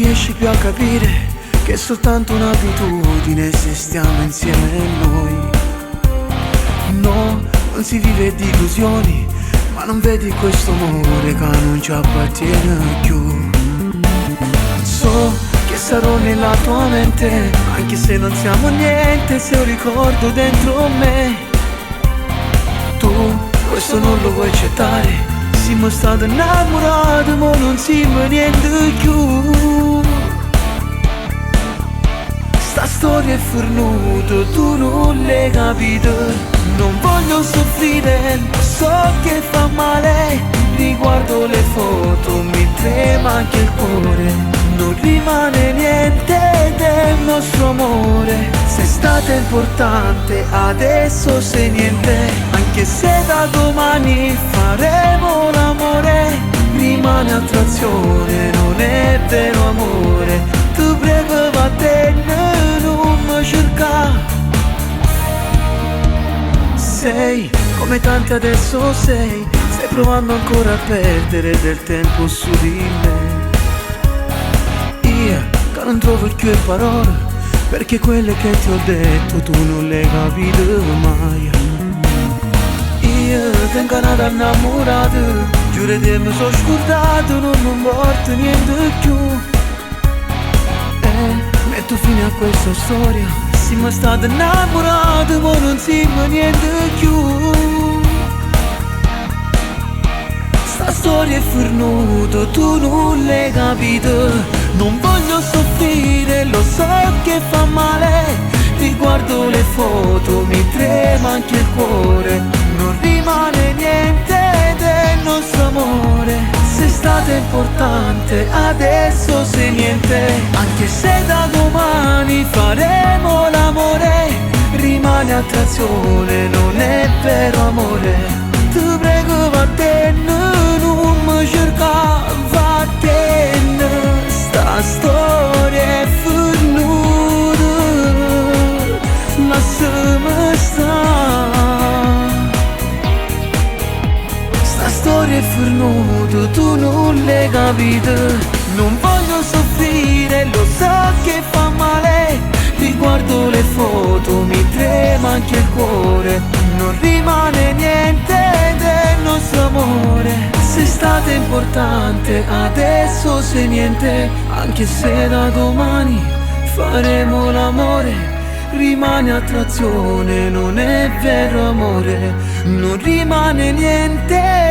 riesci più a capire che è soltanto un'abitudine se stiamo insieme noi. No, non si vive di illusioni, ma non vedi questo amore che non ci appartiene più. So che sarò nella tua mente, anche se non siamo niente, se un ricordo dentro me. Tu questo non lo vuoi accettare, siamo stati innamorati ma non siamo niente più. Sta storia è fernuta, tu non l'hai capito. Non voglio soffrire, lo so che fa male. Riguardo le foto, mi trema anche il cuore. Non rimane niente del nostro amore. Sei stata importante, adesso sei niente. Anche se da domani faremo l'amore, rimane attrazione, non è vero amore. Ti prego vattene, nun me cercà. Sei come tanti adesso sei, stai provando ancora a perdere del tempo su di me. Io che non trovo più le parole, perché quelle che ti ho detto tu non le hai capite mai. Io tengo n'ata innamorata, giuro che mi sono scordato, non mi importa niente più. E metto fine a questa storia, siamo stati innamorati ma non siamo niente più. Sta storia è fernuta, tu non l'hai capito. Non voglio soffrire, lo so che fa male. Riguardo le foto, mi trema anche il cuore. Non rimane niente del nostro amore. Sei stata importante, adesso sei niente. Anche se da domani faremo l'amore, rimane attrazione, non è vero amore. Ti prego vattene, nun me cercà, vattene. Sta storia è fernuta, lasciami sta. Sta storia è fernuta, tu non l'hai capito. Non voglio soffrire, lo so che fa male. Riguardo le foto, mi trema anche il cuore. Non rimane niente del nostro amore. Sei stata importante, adesso sei niente. Anche se da domani faremo l'amore, rimane attrazione, non è vero amore. Non rimane niente.